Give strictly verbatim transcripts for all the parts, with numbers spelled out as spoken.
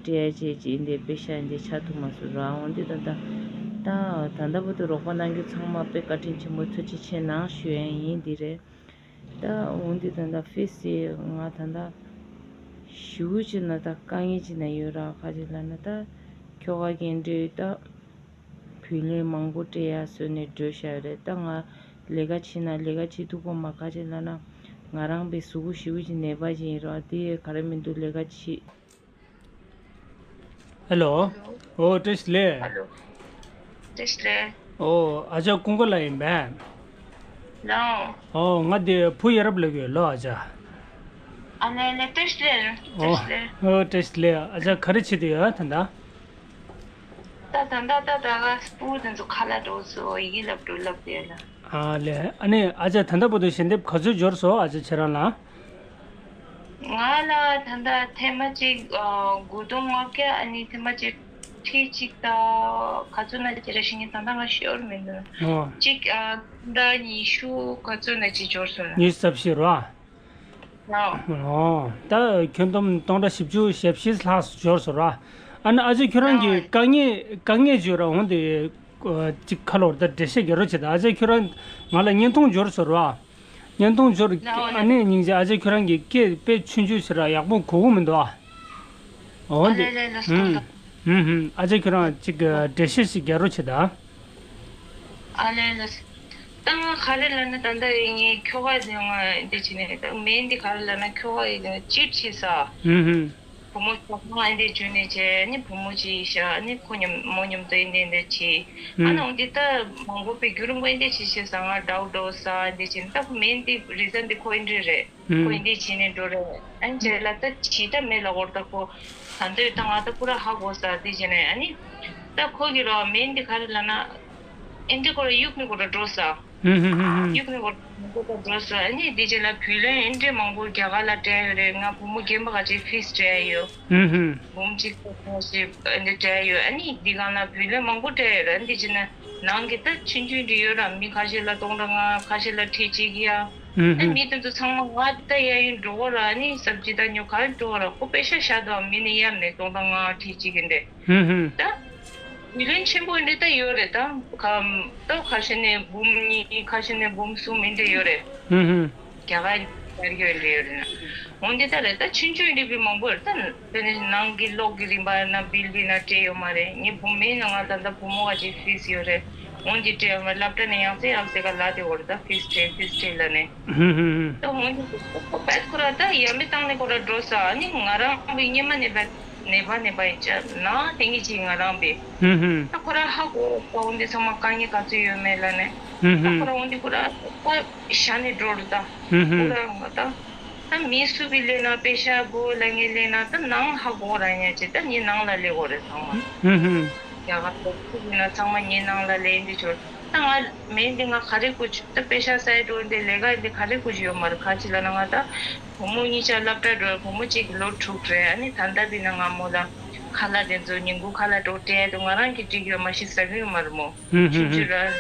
བྱས་བྱས་ཀྱི་འདི་པེ་ཤ་འདི་ཆགས་ཐུབ་མ་སོང་ར། འོན་ཏེ་ད་ད་ད་ད་ལྟ་བར་དུ་རོགས་པ་གནང་མཁན་ཚང་མ་དཔེ་བཀའ་དྲིན་ཆེན་པོ། ཐུགས་རྗེ་ཆེ་གནང་ཞུ་ཡ་ཡིན། འདི་རེད། ད་འོན་ཏེ་ད་ད་ཕི་སི་ང་ད་ད་ཞུ་ཅི་ན་ད་དཀའ་ངལ་ཅི་ན་ཡོད་ར། ཁ་ཅིག་ལ་ན་ད་ཁྱོ་ག་གི་འདྲེ་ད་བུ་ལོན་མང་པོ་སྤྲད་ཡ་བཟོས་ནས་འགྲོ་བཞག་ཡོད་རེད། ད་ང་ལས་ཀ་བྱེད་ན་ལས་ཀ་བྱེད་ཐུབ་ཀྱི་མ། ཁ་ཅིག་ལ་ན་ང་རང་པའི་གཟུགས་པོ་ཞེ་པོ་ཅིག་ནད་པ་ཅིག་ཡིན་ར། དེ་ག་རེ་མི་འདུག་ལས་ཀ་བྱེད། ཧེ་ལོ། ཨོ་བཀྲ་ཤིས་བདེ་ལེགས། ཨ་ལོ། བཀྲ་ཤིས་བདེ་ལེགས། ཨོ་ཨ་ཅག་ཀུན་དགའ་ལགས་ཡིན་པས། ལགས། ཨོ་ང་དེ་བུ་ཡ་རབས་ལབ་ཀྱི་ཡོད་ལོ་ཨ་ཅག་ཨ་ལེ་ལེ་བཀྲ་ཤིས་བདེ་ལེགས། བཀྲ་ཨོ་ཤིས་བདེ་ལེགས། ཨོ་བཀྲ་ཤིས་བདེ་ལེགས། ཨ་ཅག་ག་རེ་བྱེད་དུ་ཡོད་ད་ལྟ། ད་ད་ད་ད་ད་ག་སྤུ་དེ་ཚོ་ཁ་ལག་འགྲོ་སོ་ཡི་ལབ་འགྲོ་ལབ་དེ་ལ། ཨ་ལེ། ཨ་ནི་ཨ་ཅག་ད་ལྟ་བར་དུ་ཞལ་འདེབས་ག་ཚོད་འབྱོར་སོང་ཨ་ཅག་ཁྱེད་རང་ལ། ང་ལ་ད་ལྟ་ཐེངས་མ་གཅིག་ཨ་དགུ་སྟོང་ལྔ་བརྒྱ། ཨ་ནི་ཐེངས་མ་གཅིག་ཁྲི་གཅིག་དང་ག་ཚོད་ན་ཅི་རེ་ཞིག་ཡིན་ད་ལྟ་ང་ཤོར་མི་འདུག་ཨོ། གཅིག་ཨ་ད་ཉི་ཤུ་ག་ཚོད་ན་ཅིག་འབྱོར་སོང་ལ། ཉི་ཤུ་རྩ་བཞི་རོ། ཨོ། ཨོ། ད་ཁྱོན་བསྡོམས་སྟོང་ཕྲག་བཞི་བཅུ་ཞེ་བཞི་ལྷག་འབྱོར་སོང་ར། ཨ་ནི་ཨ་ཅག་ཁྱོད་རང་གི་ཨོ། དཀའ་ངལ་དཀའ་ངལ་བརྗོད་ར་འོང་དེ་གཅིག་ཁ་ལོར་ད་འགྲེལ་བཤད་རྒྱག་རོགས་བྱེད་ད། ཨ་ཅག་ཁྱོད་རང་ང་ལ་བརྙན་ཐུང་འབྱོར་སོང་ར། བརྙན་ཐུང་འབྱོར། ལའོ་ལ། ཨ་ནི་སྙིང་རྗེ་ཨ་ཅག་ཁྱོད་རང་གི་སྐད་དཔེ་ཆུང་ཆུང་ཞིག་ར་ཡག་པོ་གོ་གི་མི་འདུག་ཨ། འོ་ཨ་འདི། ལེ་ལེ་ལ་སྐུ་ཧུམ། མདོག་ཧུམ་ཧུམ། ཨ་ཅག་ཁྱོད་རང་གཅིག་གི་འགྲེལ་བཤད་ཞིག་རྒྱག་རོགས་བྱེད་ད། ཨ་ལེ་ལེ། ད་ང་ག་རེ་ལབ་ན་ད་ལྟ་ངའི་ཁྱོ་ག་དེ་ང་འདི་བྱེད་ནས་ད་མེད་འདི་ག་རེ་ལབ་ན་ཁྱོ་ག་ཡི་ཅིབ་བྱེད་ས། ཧུམ་ཧུམ། བུ་མོ་ཆུང་མ་འདི་བྱུང་ནས་བྱས་ནི་བུ་མོ་ཅིག་ཡིན་ཤག་ནི་ཁོ་མཉམ་མོ་མཉམ་དུ་འདི་འདི་བྱེད། ཨ་ནི་ཧུམ། འོ་འདི་ད་མང་པོ་པའི་རྒྱུ་རུ་མོ་འདི་བྱེད་བྱེད་ས་ང་ཌའོ་ཌའོ་ས་འདི་བྱེད་ད་ཁོ་མེད་འདི་རི་ཟ་འདི་ཁོ་འདི་རེད། ཁོ་ཨིན་ཧུམ། དེ་བྱས་ནས་འགྲོ་རེད། ཨན་རྗེས་ལ་ད་བྱིས་ད་མེད་ལ་འོར་ད་ཁོ། ད་འདོད་ད་ང་ད་པུ་ར་ཧ་གོ་ས་དེ་བྱས་ནས་ཨ་ནི། ད་ཁོ་གི་རོ་མེན་དེ་ག་རེ་ལབ་ན། ཨེ་འདི་ཁོ་ར་གཡུག་ནི་གོ་ར་འགྲོ་ས། ཧུམ་ཧུམ་ཧུམ་ཧུམ། གཡུག་ནི་གོ་ར་འགྲོ་ས་ཨ་ནི་དེ་རྗེས་ལ་བུ་ལོན་ཨེ་འདྲས་མང་པོ་རྒྱ་གར་ལ་སྤྲད་ཡོད་རེད། ང་བུ་མོ་རྒན་པ་ག་ཅིག་ཕིས་སྤྲད་ཡོད། ཧུམ་ཧུམ། འབུམ་གཅིག་ཙམ་ཞིག་ཨེ་འདྲས་སྤྲད་ཡོད། ཨ་ནི་འདི་གང་ལ་བུ་ལོན་མང་པོ་སྤྲད་ཡོད་རེད། ཨ་ནི་དེ་བྱས་ན་ནང་གི་ད་ཆུང་ཆུང་འདྲ་ཡོད་ར། མི་ཁ་ཤས་ལ་སྟོང་ཕྲག་ལྔ་ཁ་ཤས་ལ་ཁྲི་གཅིག་ཡ། ཨ་ཧུམ་ཧུམ། མི་དེ་ཚོ་ཚང་མ་ང་ད་གཡས་གཡོན་འགྲོ་གོ་ར། ཨ་ནི་སབ་ཇི་ད་ཉོ་ག་རེ་འགྲོ་གོ་ར། ཁོ་པེ་ཤ་བཞག་འདུག་མི་ནི་གཡར་ནས་སྟོང་ཕྲག་ལྔ་ཁྲི་གཅིག་གི་འདྲ། ཧུམ་ཧུམ། ད་བུ་ལོན་ཆེན་པོ་འདྲ་ད་ཡོད་རེད། ད་ཁ་ད་ཁ་ཤས་ནས་འབུམ་གཉིས་ཁ་ཤས་ནས་འབུམ་གསུམ་མི་འདྲ་ཡོད་རེད། ཧུམ་ཧུམ། རྒྱ་གར་དར་རྒྱས་འདྲ་ཡོད་རེད་ན། འོན་ཏེ་ད་རེད་ད་ཆུང་ཆུང་འདྲ་བི་མང་པོ་རེད་ད། དེ་ནས་ནང་གི་གློག་གི་རིན་པ་ན་བིལ་འདི་ན་སྤྲད་ཡོད་མ་རེད། ངའི་བུ་མོའི་ནང་ང་ད་ལྟ་བུ་མོ་ག་ཅིག་ཕིས་ཡོད་རེད། འོན་ཏེ་སྤྲད་ཡོད་མ་རེད། སློབ་གྲྭ་ནས་ཡང་སེ་ཡང་སེ་ག་ལ་དེ་བོར་ད་ཕིས་སྤྲད་ཕིས་སྤྲད་ལ་ནས། ཧུམ་ཧུམ་ཧུམ། ད་འོན་ཏེ་ཁོ་པད་ཁོ་ར་ད་ཡ་མི་བཏང་ནས་ཁོ་ར་འགྲོ་ས་ཨ་ནི་ང་རང་བི་སྙེ་མ་ནས་པད་ནས་པ་ནས་པ་ཡིན་ཅག་ན་དེང་གི་ཅིག་ང་རང་བི། ཧུམ་ཧུམ། ད་ཁོ་ར་ཧ་གོ་ད་འོན་ཏེ་ཚང་མ་དཀའ་ངལ་ག་ཚོད་ཡོད་མེད་ལ་ནས། ཧུམ་ད་ཧུམ། ཁོ་ར་འོན་ཏེ་ཁོ་ར་ཁོ་ཞ་ནས་འགྲོ་རུ་ད། ཧུམ་ཧུམ། ཁོ་ར་ང་ད། ད་མི་སུ་བི་ལས་ན་པེ་ཤ་བོ་ལ་ངས་ལས་ན་ད་ནང་ཧ་གོ་ར་ཉ་ཅེ་ད་ཉེ་ནང་ལ་ལས་གོ་རེ་ཚང་མ། ཧུམ་ཧུམ། རྒྱ་གར་ལ་སུ་བི་ན་ཚང་མ་ཉེ་ནང་ལ་ལས་འདི་ཆོར། ད་ང་མེད་འདི་ང་ག་རེ་བཀོད་ཆུ་ད་པེ་ཤ་སའི་འགྲོ་འདི་ལས་ཀ་འདི་ག་རེ་བཀོད་ཆུ་ཡོད་མ་རེད། ག་ཅི་ལ་ན་ང་ད་བུ་མོ་གཉིས་ཆ་སློབ་གྲྭ་འགྲོ་བུ་མོ་གཅིག་ལོ་དྲུག་རེད། ཨ་ནི་ད་ལྟ་བི་ན་ང་མོ་ལ་ཁ་ལག་དེ་ཚོ་ཉིན་གུང་ཁ་ལག་འགྲོ་སྤྲད་དུ་ང་རང་གི་འགྲིག་ཡོད་མ་ཤི་ཟ་གི་ཡོད་མ་རེད་མོ། ཧུམ་ཧུམ་ཆུང་ཆུང་ཧུམ། ར།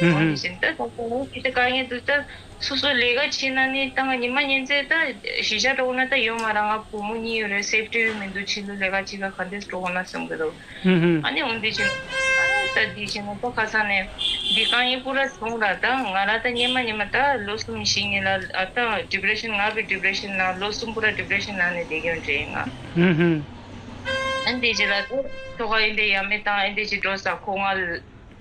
ཧུམ་ཧུམ། ད་ད་ད་ད་དཀའ་ངལ་འདུག་ད། སོ་སོ་ལས་ཀ་བྱེད་ན་ནི་ད་ང་ཉི་མ་ཉིན་མཚན་ད་གཞིས་ཆགས་འགྲོ་ན་ད་ཡོད་མ་ར། ང་བུ་མོ་གཉིས་ཡོད་རེད། སེབ་ཏི་མི་འདུག་ཕྱི་ལོགས་ལས་ཀ་བྱེད་ག་ག་འདྲས་འགྲོ་ན་བསམ་གི་འདུག་ཧུམ་ཧུམ། ཨ་ནི་འོན་ཏེ་བྱེད་ན་ད་འདི་བྱེད་ན་ད་ཁ་སང་ནས་འདི་དཀའ་ངལ་པུ་ར་བྱུང་ར། ད་ང་ར་ད་སྙེ་མ་སྙེ་མ་ད་ལོ་གསུམ་བཞི་ཉིན་ལ་ཨ་ད་ཌི་པི་རེ་ཤན་ང་བི་ཌི་པི་རེ་ཤན་ན་ལོ་གསུམ་པུ་ར་ཌི་པི་རེ་ཤན་ན་ནས་བསྡད་ཀྱི་ཡོད་རེད་ང་། ཧུམ་ཧུམ། ཨ་འདི་བྱེད་ལ་ད་ཁྱོ་ག་ཨིན་དེ་ཡ་མེད་དང་ཨིན་དེ་བྱེད་འགྲོ་ས་ཁོ་ང་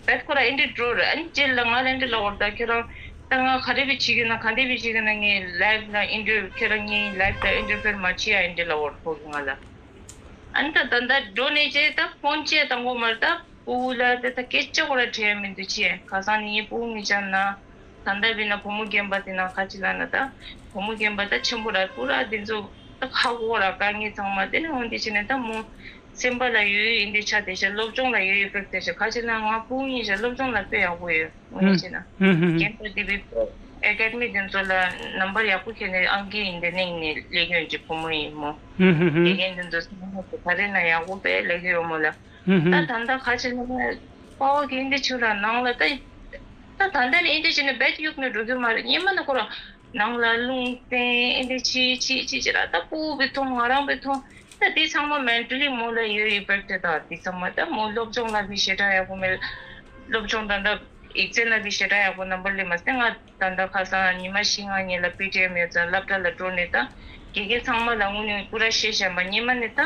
བད་ཁོ་ར་ཨེ་འདྲ་འགྲོ་ར། ཨ་ནི་ཅེར་ལ་ང་ལ་ཨེ་འདྲ་ལ་བར་ད་ཁྱོད་རང་ད་ང་ག་རེ་བི་བྱེད་ཀྱི་ན་ག་འདྲ་བི་བྱེད་ཀྱི་ན་ངའི་ལའིབ་ལ་ཨེ་འདྲ་ཁྱོད་རང་ངའི་ལའིབ་ལ་ཨེ་འདྲ་ཕེར་མ་བྱེད་ཡ་ཨེ་འདྲ་ལ་བར་ཁོ་གི་ང་ལ། ཨ་ནི་ད་ད་ད་འགྲོ་ནས་ཅེ་ད་ཕོན་ཅེ་ད་ངོ་མར་ད་པུ་ལ་ད་ད་སྐད་ཆ་ཁོ་ར་དྲན་མི་འདུག་ཅེ་ཁ་སང་ནི་ངའི་པུ་ངི་ཅང་ན་ད་ད་བི་ན་བུ་མོ་རྒན་པ་དེ་ན་ཁ་ཅི་ལ་ན་ད་བུ་མོ་རྒན་པ་ད་ཆེན་པོ་ར་པུ་ར་དེ་ཚོ་ད་ཁ་གོ་ར་དཀའ་ངལ་ཚང་མ་དེ་ནི་འོན་དེ་ཅི་ནས་ད་མོ། སེམས་པ་ལ་ཡོད་ཡིན་དེ་ཆ་དེ་ཤ་སློབ་སྦྱོང་ལ་ཡོད་ཡོད་ཕེབས་དེ་ཤ་ཁ་ཅིག་ན་ང་སྤུན་ཉིད་ཤ་སློབ་སྦྱོང་ལ་དཔེ་ཡག་པོ་ཡོད་ངོ་ཡིན་ཅེ་ན། ཧུམ་ཧུམ་ཧུམ། རྒན་པ་དེ་བི་ཨེ་ཀ་ཌི་མི་དེ་ཚོ་ལ་ནམ་བར་ཡག་པོ་ཁྱེར་ནས་ཨང་ཀི་ཡིན་དེ་ནས་ཡིན་ནས་ལས་ཀྱི་ཡོད་ཅེ་བུ་མོ་ཡིན་མོ། ཧུམ་ཧུམ་ཧུམ། དགེ་རྒན་དེ་ཚོ་སེམས་པ་ག་རེ་ན་ཡག་པོ་དཔེ་ལས་ཀྱི་ཡོད་མོ་ལ། ཧུམ་ཧུམ། ད་ད་ལྟ་ཁ་ཅིག་ན་པའོ་གི་འདི་ཆུ་ལ་ནང་ལ་ད་ད་ད་ལྟ་ནས་འདི་ཅི་ནས་བེད་གཡུག་ནས་འགྲོ་རྒྱུ་མ་རེད། སྙེ་མ་ན་ཁོ་ར་ནང་ལ་རླུང་བསྟན་འདི་ཆི་ཆི་ཆི་ཅི་ར་ད་པུ་བི་ཐོང་ང་རང་བི་ཐོང་། ད་དེ་ཚང་མ་མེན་ཊལ་ལི་མོ་ལ་ཡོད་ཨི་ཕེག་ཊི་དང་དེ་ཚང་མ། ད་མོ་སློབ་སྦྱོང་ལ་བི་ཞེ་དྲག་ཡག་པོ་མེད། སློབ་སྦྱོང་ད་ལྟ་ཡིག་ཚད་ལ་བི་ཞེ་དྲག་ཡག་པོ་རྣམ་པ་ལས་མ་ཟད། ང་ད་ལྟ་ཁ་སང་ཉི་མ་བཞི་ལྔ་གཉིས་ལ་པི་ཊི་ཨེམ་ཡོད་ཙང་སློབ་གྲྭ་ལ་འགྲོ་ནས་ད་དགེ་རྒན་ཚང་མ་ལ་དངོས་གནས་པུ་ར་བཤད་བཞག་པ། སྔོན་མ་ནས་ད་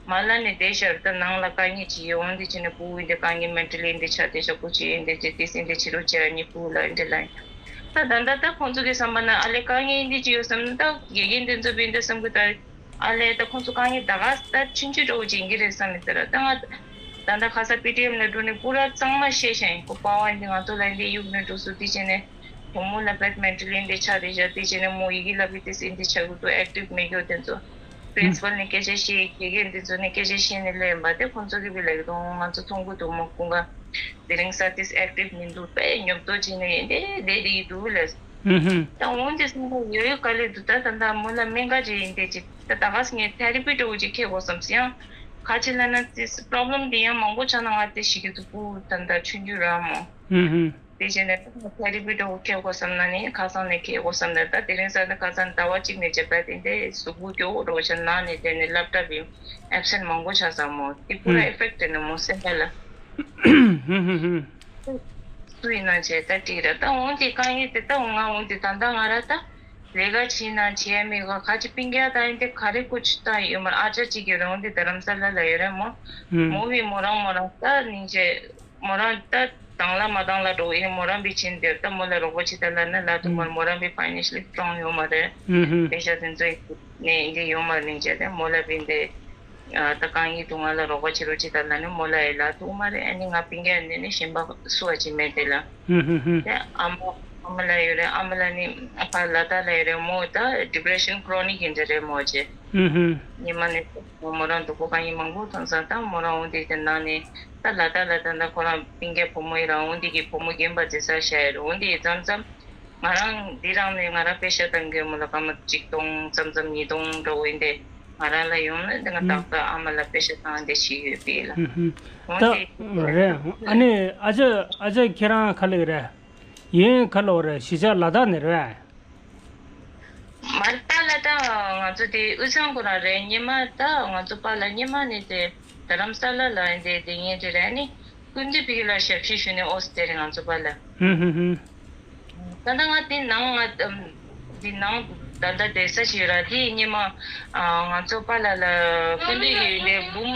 མ་ལ་ནས་བསྡད་ཤར་ད་ནང་ལ་དཀའ་ངལ་ཅིག་ཡོང་འདི་བྱས་ནས་ཕྲུ་གུ་འདི་དཀའ་ངལ་མེན་ཊལ་ལི་འདི་ཆགས་བསྡད་ཤག་ཁུ་ཆུ་ཡིན་འདི་བྱས་དེ་སྲིད་འདི་བྱེད་རོགས་བྱས་ཨ་ནི་ཕྲུ་གུ་ལ་འདི་ལ་ཡིན། ད་ད་ལྟ་ད་ཁོང་ཚོ་གི་བསམ་པ་ན་ཨ་ལས་དཀའ་ངལ་འདི་ཅིག་ཡོད་བསམ་ན་ད་དགེ་རྒན་འདི་ཚོ་བི་འདི་བསམ་གི་ད། ཨ་ལས་ད་ཁོང་ཚོ་དཀའ་ངལ་ད་ག་ད་ཆུང་ཆུང་འདྲ་བོ་ཅིག་ཡིན་གྱི་རེད་བསམ་མི་ཟེར་ར། ད་ང་ད་ལྟ་ཁ་སང་པི་ཊི་ཨེམ་ལ་འགྲོ་ནས་པུ་ར་གཙང་མ་བཤད་བཞག་ཡིན། ཁོ་པ་ཝ་འདི་ང་ཚོ་ལ་འདི་གཡུག་ནས་འགྲོ་སོང་འདི་བྱས་ནས་བུ་མོ་ལ་བད་མེན་ཊལ་ལི་འདི་ཆགས་བསྡད་ཤག་འདི་བྱས་ནས་མོ་ཡི་གེ་ལ་བི་ཏི་སི་འདི་ཆགས་གི་འདུག་ཨེག་ཊིབ་མེད་རྒྱུ་དེ་ཚོ་པི་རིན་སི་པལ་ནས་སྐད་ཆ་བཤད། དགེ་རྒན་འདི་ཚོ་ནས་སྐད་ཆ་བཤད་ནས་སླེབས་པ་དེ་ཁོང་ཚོ་གི་བི་ལ་གི་དོ་ང་ཚོ་མཐོང་གི་འདུག་མོ་ཀུན་དགའ་དེ་རིང་སང་ཏིས་ཨེག་ཊིབ་མི་འདུག་དཔེ་ཉོབ་ཏོ་བྱས་ནས་ཡིན་དེ་བསྡད་དེ་ཡི་འདུག་ལས། ཧུམ་ཧུམ། ད་འོན་ཏེ་སེམས་པ་ཡོད་ཡོད་དཀའ་ལས་འདུག་ད་ད་ད་མོ་ལ་སྨན་ཁང་ཅིག་ཡིན་དེ་ཅིག་ད་ད་ག་སེ་ངས་ཐེ་རི་པི་འདྲ་བོ་ཅིག་ཁེལ་དགོས་བསམ་སོང་། ཡང་ག་ཅི་ལབ་ན་ཏིས་པོ་རོབ་ལེམ་འདི་ཡང་མང་པོ་ཆགས་ན་ང་དེ་ཞིག་གི་འདུག་པུ་ད་ད་ཆུང་ཆུང་རང་མོ། ཧུམ་ཧུམ། དེ་བྱས་ནས་ད་ཐེ་རི་པི་འདྲ་བོ་ཁེལ་དགོས་བསམ་ན་ནི་ཁ་སང་ནས་ཁེལ་དགོས་བསམ་ནས། ད་དེ་རིང་སང་ནས་ཁ་སང་ཟླ་བ་གཅིག་ནས་བྱས་པ་དེ་འདྲའི་གཟུགས་པོ་སྐྱོ་བོ་འདྲ་བོ་ཆགས་ནང་ནས་དེ་ནས་སློབ་གྲྭ་བི་ཨེབ་སེན་མང་པོ་ཆགས་སོང་མོ། དེ་པུ་ར་ཧུམ། ཨེ་ཕེག་ཊི་ནས་མོ་སེམས་པ་ལ། ཧུམ་ཧུམ་ཧུམ། སུ་ཡིན་ན་བྱས་ད་དྲིས་ར་ད་འོང་དེ་དཀའ་ངལ་དེ་ད་འོང་ང་འོང་དེ་ད་ལྟ་ང་ར་ད་ལས་ཀ་བྱེད་ན་བྱེད་ཡ་མེད་ག་ག་ཅི་པིན་རྒྱ་ད་ཡིན་དེ་ག་རེ་ཀུ་ཅི་ད་ཡོད་མར་ཨ་ཅག་ཅིག་ཡོད་རེད། འོང་དེ་རྡ་རམ་ས་ལ་ལ་ཡོད་རེད་མོ། ཧུམ། མོ་བི་མོ་རང་མོ་རང་ད་ནིང་བྱས་མོ་རང་ད་དང་ལ་མ་དང་ལ་འགྲོ་ཡིན་མོ་རང་བི་ཕྱིན་དེ་ད་མོ་ལ་རོགས་པ་བྱེད་ད་ལ་ན་ལ་དུ་མར་མོ་རང་བི་ཕ་ཡི་ནན་ཤལ་ལི་སི་ཊོང་ཡོད་མ་རེད། ཧུམ་ཧུམ། པེ་ཤ་དེ་ཚོ་ནས་འདི་ཡོད་མ་རེད་ནིང་བྱས་དེ་མོ་ལ་བི་འདི། ད་དཀའ་ངལ་འདུག་ང་ལ་རོགས་པ་བྱེད་རོགས་བྱེད་ད་ལ་ནི་མོ་ལ་ཡི་ལ་ཐུག་མ་རེད། ཨ་ནི་ང་པིན་རྒྱ་ནས་ནི་གཞན་པ་སུ་བ་ཅིག་མེད་དེ་ལ། ཧུམ་ཧུམ་ཧུམ། དེ་ཨ་མ་ཨ་མ་ལ་ཡོད་རེད། ཨ་མ་ལ་ནི་ཕ་ལ་དྭགས་ལ་ཡོད་རེད་མོ། ད་ཌི་པི་རེ་ཤན་ཁོ་རོ་ནིག་ཡིན་དེ་རེད་མོ་ཅེ། ཧུམ་ཧུམ། ཉི་མ་ནི་མོ་རང་སྡུག་པོ་དཀའ་ངལ་མང་པོ་མཐོང་ས་ད་མོ་རང་འོང་དེ་དེ་ནང་ནས་ད་ལ་དྭགས་ལ་ད་ད་ཁོ་རང་པིན་རྒྱ་བུ་མོ་ཡི་རང་འོང་དེ་གི་བུ་མོ་རྒན་པ་དེ་ས་ཤ་ཡི་རེད། འོང་དེ་ཡི་མཚམས་མཚམས། ང་རང་འདི་རང་ནས་ང་རང་པེ་ཤ་བཏང་གི་ཡོད་མོ་ལ་སྐར་མ་གཅིག་སྟོང་ཙམ་ཙམ་ཉིས་སྟོང་འགྲོ་འོན་ཏེ་ང་རང་ལ་ཡོང་ན་འདི་ང་ཏག་ཏག་ཨ་མ་ལ་པེ་ཤ་བཏང་འདི་ཞིག་ཡོད་པས་ལ། ཧུམ་ཧུམ། འོན་ད་ཏེ་རེད། ཨ་ནི་ཨ་ཅག་ཨ་ཅག་ཁྱེད་རང་ག་ལེ་རེད། ཡིན་ག་ལོ་རེད། གཞིས་ཆགས་ལ་དྭགས་ནས་རེད། མར་པཱ་ལགས་ད་ང་ཚོ་དེ་དབུས་གཙང་ཁོ་རང་རེད། སྔོན་མ་ད་ང་ཚོ་པཱ་ལགས་སྔོན་མ་ནས་དེ་རྡ་རམ་ས་ལ་ལ་ཡིན་དེ་དེ་ངས་དེ་རེད། ཨ་ནི་སྐུ་མདུན་ཕ་གི་ལ་ཞབས་ཕྱི་ཞུ་ནས་ཨོ་སི་དེ་རེད་ང་ཚོ་པཱ་ལགས། ཧུམ་ཧུམ་ཧུམ། ད་ལྟ་ང་དེ་ནང་ང་དེ་ནང་ད་ལྟ་བསྡད་ས་ཞིག་ར། དེ་སྔོན་མ་ང་ཚོ་པཱ་ལགས་ལ་སྐུ་མདུན་གྱི་ཡིན་དེ་འབུམ་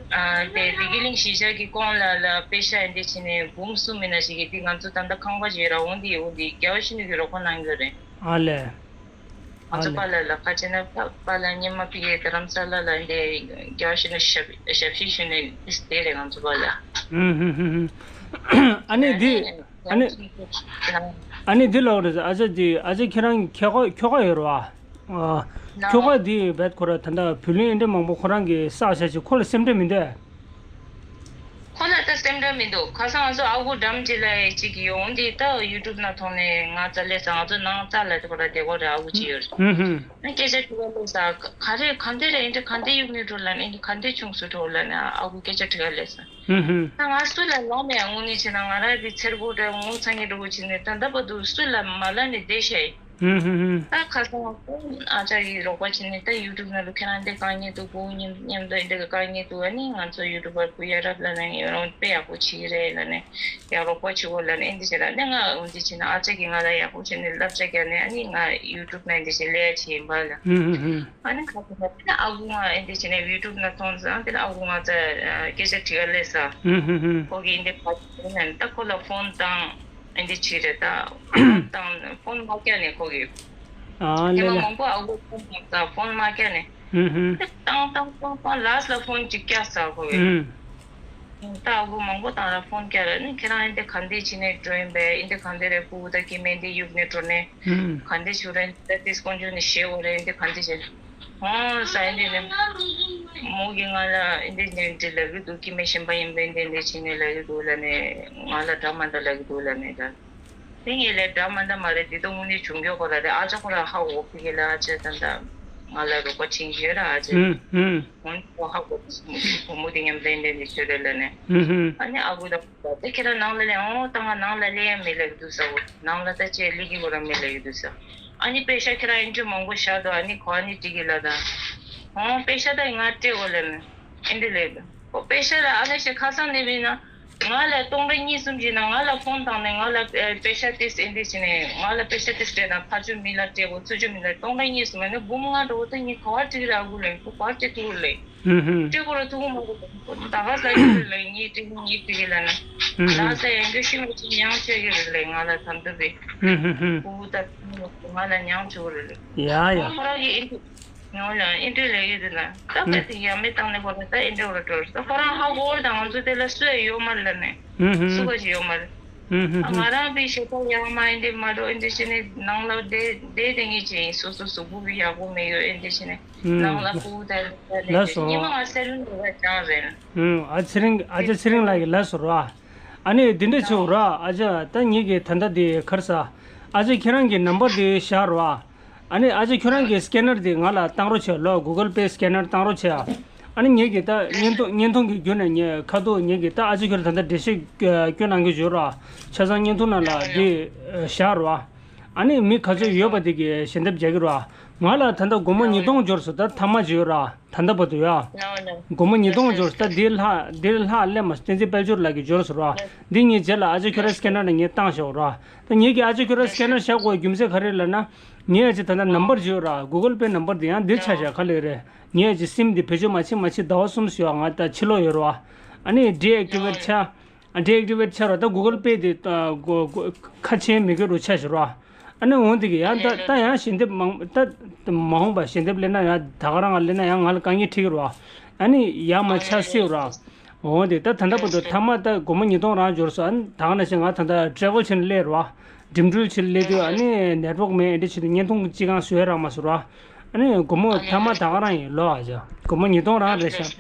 དེ་བདེ་སྐྱིད་གླིང་གཞིས་ཆགས་ཀྱི་ཁོང་ལ་ལ་པེ་ཤ་ཡིན་དེ་བྱས་ནས་འབུམ་གསུམ་མིན་ན་ཞིག་གི་དེ་ང་ཚོ་ད་ལྟ་ཁང་པ་ཞིག་ར། འོང་དེ་འོང་དེ་རྒྱལ་བ་ཤིན་ཏུ་གི་རོགས་པ་གནང་གི་རེད། ཨ་ལས། ང་ཚོ་པཱ་ལགས་ལ་ཁ་ཆེ་ན་པཱ་ལགས་སྔོན་མ་ཕ་གིའི་རྡ་རམ་ས་ལ་ལ་འདི་རྒྱ་ཞིག་ན་ཞབས་ཞབས་ཕྱི་ཞུས་ནས་དེ་རེད་ང་ཚོ་པཱ་ལགས། ཨ་ནི་འདི་ཨ་ནི་ཨ་ནི་འདི་ལོག་རེད། ཨ་ཅག་འདི་ཨ་ཅག་ཁྱེད་རང་ཁྱོ་ག་ཁྱོ་ག་ཡོད་རེད་བ། ཁྱོ་ག་འདི་བེད་ཁོ་ར་ད་ལྟ་བུ་ལོན་འདྲ་མང་པོ་ཁོ་རང་གིས་བསགས་བཞག་ཅིག་ཁོ་ལ་སེམས་ཁྲལ་མི་འདུག་ཁོ་ལ་ད་སེམས་ཁྲལ་མི་འདུག་ཁ་སང་ང་ཚོ་ཨ་ཁུ་འགྲམ་ཅིག་ལ་ཡ་གཅིག་ཡོང་འདི་ད་ཡུ་ཊུབ་ནང་མཐོང་ནས་ང་རྩ་ལས་ས་ང་ཚོ་ནང་རྩ་ལ་དེ་ཁོ་ར་དེ་ཁོ་ར་ཨ་ཁུ་གཅིག་ཡོད་རེད། ཨ་སྐད་ཆ་དྲི་བ་ལས་ས་ག་རེ་གང་དེ་རེད་འདི་གང་དེ་ཡུག་ནས་འགྲོ་ལ་ནས་འདི་གང་དེ་བྱུང་སུ་འགྲོ་ལ་ནས་ཨ་ཁུ་སྐད་ཆ་དྲི་བ་ལས་ས། ད་ང་སུ་ལ་ལོང་མེད་དངོས་གནས་བྱས་ན་ང་ར་གི་ཚེར་པོ་འདྲ་ངོ་ཚ་ངེ་འགྲོ་བྱས་ནས་ད་ལྟ་བར་དུ་སུ་ལ་མ་ལ་ནས་བསྡད་ཤ་ཡིན། ཧུམ་ཧུམ་ཧུམ། ད་ཁ་སང་ཨ་ཅག་གིས་རོགས་པ་བྱས་ནས་ད་ཡུ་ཊུབ་ནང་དུ་ཁྱེད་རང་འདི་དཀའ་ངལ་འདུག་གོ་མཉམ་མཉམ་དུ་འདི་གི་དཀའ་ངལ་འདུག་ཨ་ནི་ང་ཚོ་ཡུ་ཊུབ་པར་བུ་ཡ་རབས་ལ་ནས་ཡོད་རང་དཔེ་ཡག་པོ་བྱེད་ཀྱི་རེད་ལ་ནས་ཡ་རོགས་པ་བྱེད་གོ་ལ་ནས་ཨེ་འདི་བྱེད་ལ་ནས་ང་འོ་འདི་བྱས་ན་ཨ་ཅག་གིས་ང་ལ་ཡག་པོ་བྱས་ནས་བསླབ་བྱ་བརྒྱབ་ནས་ཨ་ནི་ང་ཡུ་ཊུབ་ནང་འདི་བྱས་ལས་བྱེད་ཡིན་པ་ལ། ཧུམ་ཧུམ་ཧུམ། ཨ་ནི་ཁ་སང་ད་ཨ་ཁུ་ང་ཨེ་འདི་བྱས་ནས་ཡུ་ཊུབ་ནང་མཐོང་ཙང་དེ་ལ་ཨ་ཁུ་ང་ཚ་སྐད་ཆ་དྲི་ག་སླེབས་ས། ཧུམ་ཧུམ་ཧུམ། ཁོ་གིས་ཨེ་འདི་ཕ་ད་ཁོ་ལ་ཕོན་བཏང་། ཨེ་འདི་བྱས་རེད་ད། ཕོན་བཏང་ཕོན་མ་བཀྱག་ནས་ཁོ་གིས། ཨ་ལེ་ལེ། མང་པོ་ཨ་ཁུ་ཕོན་བཏང་ས་ཕོན་མ་བཀྱག་ནས། ཧུམ་ཧུམ། བཏང་བཏང་བཏང་བཏང་ལ་སི་ཊི་ལ་ཕོན་གཅིག་བཀྱག་ས་ཁོ་གིས། ཧུམ། ད་ཨ་ཁུ་མང་པོ་བཏང་ར་ཕོན་བཀྱག་ར་ནི་ཁྱེད་རང་ཨེ་འདི་ག་འདི་བྱས་ནས་འགྲོ་ཡིན་པས་ཨེ་འདི་ག་འདི་རེད་ཕྲུ་གུ་ད་སྐྱེ་དམན་འདི་གཡུག་ནས་འགྲོ་ནས། ཧུམ། ག་འདི་བྱུང་རེད་ད་དེ་དཀོན་མཆོག་ནས་ཞེ་འོ་རེད་ཨེ་འདི་ག་འདི་བྱས། ཨོ་ས་ཡིན་དེ་ནི། མོ་གིས་ང་ལ་ཨེ་འདི་འདི་འདི་ལབ་ཀྱི་འདུག་སྐྱེ་དམན་གཞན་པ་ཡིན་པས་འདི་འདི་བྱས་ནས་ལབ་ཀྱི་འདུག་ལབ་ནས་ང་ལ་འདྲ་མ་འདྲ་ལབ་ཀྱི་འདུག་ལབ་ནས་ད། དེ་ངས་ལས་འདྲ་མ་འདྲ་མ་རེད་འདི་ད་དངོས་གནས་བྱུང་རྒྱུ་ཁོ་ར་རེད། ཨ་ཅག་ཁོ་ར་ཧ་འོ་ཕི་གི་ལ་ཨ་ཅག་ད་ད་ང་ལ་རོགས་པ་བྱེད་ཀྱི་ཡོད་ར་ཨ་ཅག་ཧུམ་ཧུམ། འོན་ཁོ་ཧ་གོ་བུ་མོ་དེ་མཉམ་ལེན་ལེན་ནས་ཤོད་རེད་ལབ་ནས། ཧུམ་ཧུམ། ཨ་ནི་ཨ་ཁུ་ད་ད་ཁྱེད་རང་ནང་ལ་ལེན་ཨོ་ད་ང་ནང་ལ་ལེན་ཡ་མེད་ལབ་ཀྱི་འདུག་ས་འོ་ནང་ལ་ད་ཅེ་ལི་གི་གོ་ར་མེད་ལབ་ཀྱི་འདུག་ས། ཨ་ནི་པེ་ཤ་ཁྱེད་རང་ཨེ་འདྲ་མང་པོ་བཞག་འདུག་ཨ་ནི་གོ་ཨ་ནི་འགྲིག་གི་ལ་ད། ཨོ་པེ་ཤ་ད་ང་སྤྲད་དགོས་ལབ་ནས་ཨེ་འདྲ་ལབ་ཡོད། ཨོ་པེ་ཤ་ལ་ཨ་ལེ་ཤ་ཁ་སང་ནས་བྱས་ན་ང་ལ་སྟོང་ཕྲག་གཉིས་གསུམ་བྱས་ན་ང་ལ་ཕོན་བཏང་ནས་ང་ལ་ཨེ་པེ་ཤ་ཏིས་ཨེ་འདྲ་བྱས་ནས་ང་ལ་པེ་ཤ་ཏིས་སྤྲད་ན་ཕར་ཕྱོགས་མི་ལ་སྤྲད་དགོས་ཚུར་ཕྱོགས་མི་ལ་སྟོང་ཕྲག་གཉིས་གསུམ་ཡིན་ན་འབུམ་ལྔ་འགྲོ་གི་ད་ངས་ག་པར་སྤྲད་ཀྱི་རེད་ཨ་ཁུ་ལབ་ཁོ་ག་པར་སྤྲད་ཐུབ་ཀྱི་རེད་ལབ། སྤྲད་དགོས་རེད་ཐུག་གི་མ་རེད་ད་ག་ཟ་གི་རེད་ལབ་ངས་སྤྲད་ངས་སྤྲད་ཀྱི་ལབ་ན་ལགས་ས་ཡང་རྒྱུ་ཤི་མ་ཅིག་ཉང་ཆོད་ཀྱི་རེད་ལབ་ང་ལ་ད་འདི་རེད་ཁུ་ད་ང་ལ་ཉང་ཆོད་ཀྱི་རེད་ལབ་ཡ་ཡ། ཁོ་རང་གིས་ཨེ་འདྲ། ཡང་ལ་ཨེ་འདྲ་ལབ་ཡོད་དེ་ན་ད་དཔེ་དེ་ཡ་མེད་བཏང་ནས་ཁོ་རང་ད་ཨེ་འདྲ་བ་འགྲོ་རེད་ད་ཁོ་རང་ཧ་གོ་བ་དང་ང་ཚོ་དེ་ལ་སུ་ཡང་ཡོད་མ་རེད་ལབ་ནས་སུ་ག་ཞིག་ཡོད་མ་རེད། ཨ་ང་རང་པའི་ཞེ་ད་ཡང་མ་ཨེ་འདྲ་མ་འགྲོ་ཨེ་འདྲ་བྱས་ནས་ནང་ལ་བསྡད་བསྡད་དེ་ངེས་ཅན་ཡིན་སོ་སོ་གཟུགས་པོ་བི་ཡག་པོ་མེད་ཡོད་ཨེ་འདྲ་བྱས་ནས་ནང་ལ་ཁུག་ད་ལ་སོ་ཉི་མ་ང་སེ་རུ་འགྲོ་བ་ཅང་རེད། ཨ་ཚེ་རིང་ཨ་ཅག་ཚེ་རིང་ལགས་ཀྱི་ལ་སོ་རོ། ཨ་ནི་འདི་འདྲ་བྱེད་རོ་ཨ་ཅག་ད་ངེད་ཀྱི་ད་ལྟ་འདི་གར་ས་ཨ་ཅག་ཁྱེད་རང་གི་ནམ་བར་འདི་བཞག་རོ། ཨ་ནི་ཨ་ཅེ་ཁྱོད་རང་གི་སི་ཀེ་ནར་དེ་ང་ལ་བཏང་རོགས་བྱས་ལོ། གུ་གལ་པེ་སི་ཀེ་ནར་བཏང་རོགས་བྱས་ཨ། ཨ་ནི་ངེད་ཀྱི་ད་བརྙན་ཐུང་བརྙན་ཐུང་གི་བརྒྱུད་ནས་ངས་ཁ་ཐུག་ངེད་ཀྱི་ད་ཨ་ཅེ་ཁྱོད་ད་ལྟ་འགྲེལ་བཤད་སྐྱོན་གནང་གི་ཡོད་ར། ཆ་ཚང་བརྙན་ཐུང་ནང་ལ་འདི་བཞག་རོགས། ཨ་ནི་མི་ག་ཚོད་ཡོད་པ་དེ་གི་ཞལ་འདེབས་རྒྱག་གི་རོགས། ང་ལ་ད་ལྟ་སྒོར་མོ་ཉིས་སྟོང་འབྱོར་སོང་ད་ཐ་མ་བྱོས་ར། ད་ལྟ་བར་དུ་ཡ། སྒོར་མོ་ཉིས་སྟོང་འབྱོར་སོང་ད་འདི་ལྷག་འདི་ལྷག་སླེབས་མ་སོང་བསྟན་འཛིན་དཔལ་འབྱོར་ལགས་ཀྱི་འབྱོར་སོང་ར། འདི་ངས་རྗེས་ལ་ཨ་ཅེ་ཁྱོད་ར་སི་ཀེ་ནར་ནས་ངས་བཏང་བཞག་ར། ད་ངེད་ཀྱིས་ཨ་ཅེ་ཁྱོད་ར་སི་ཀེ་ནར་བཞག་དགོས་རྒྱུ་མཚན་ག་རེ་ལབ་ན། ངས་ཨ་ཅེ་ད་ལྟ་ནམ་བར་བརྗོད་ར་གུ་གལ་པེ་ནམ་བར་འདི་ཡང་འདིར་ཆ་བཞག་ག་ལེ་རེད། ངས་ཨ་ཅེ་སིམ་འདི་བེད་སྤྱོད་མ་བྱེད་མ་བྱེད་ཟླ་བ་གསུམ་ཞིག་ཡོད་ང་ད་ཕྱི་ལོགས་ཡོད་ར། ཨ་ནི་ཌི་ཨེག་ཊི་ཝེ་ཊི་ཆ། ཌི་ཨེག་ཊི་ཝེ་ཊི་ཆ་ར་ད་གུ་གལ་པེ་འདི་ཁ་ཆེན་མི་དགོས་རུ་ཆ་ཞིག་ར། ཨ་ནི་འོང་འདི་གི་ཡང་ད་ད་ཡང་ཞལ་འདེབས་མང་ད་མ་འོངས་པ་ཞལ་འདེབས་སླེབས་ན་ཡང་ད་ག་རང་ང་སླེབས་ན་ཡང་ང་ལ་དཀའ་ངལ་འཕྲད་ཀྱི་ར། ཨ་ནི་ཡང་མ་ཆ་སྲིད་ར། འོ་དེ་ད་ད་ལྟ་བར་དུ་ཐ་མ་ད་སྒོར་མོ་ཉིས་སྟོང་རང་འབྱོར་སོང་ཨ་ནི་ད་ག་ནང་བཞིན་ང་ད་ལྟ་ཊེ་ཝལ་བྱས་ནས་སླེབས་རོགས། འགྲིམ་འགྲུལ་བྱས་ནས་སླེབས་དུས་ཨ་ནི་ནེཊ་ཝརྐ་མེད་ཨེ་འདྲ་བྱས་ཏེ་བརྙན་ཐུང་གཅིག་གང་བཟོ་ཡ་རག་མ་སོང་རོགས། ཨ་ནི་སྒོར་མོ་ཐ་མ་ད་ག་རང་ཡིན་ལོ་ཨ་ཅག་སྒོར་མོ་ཉིས་སྟོང་རང་རེད་ཤག་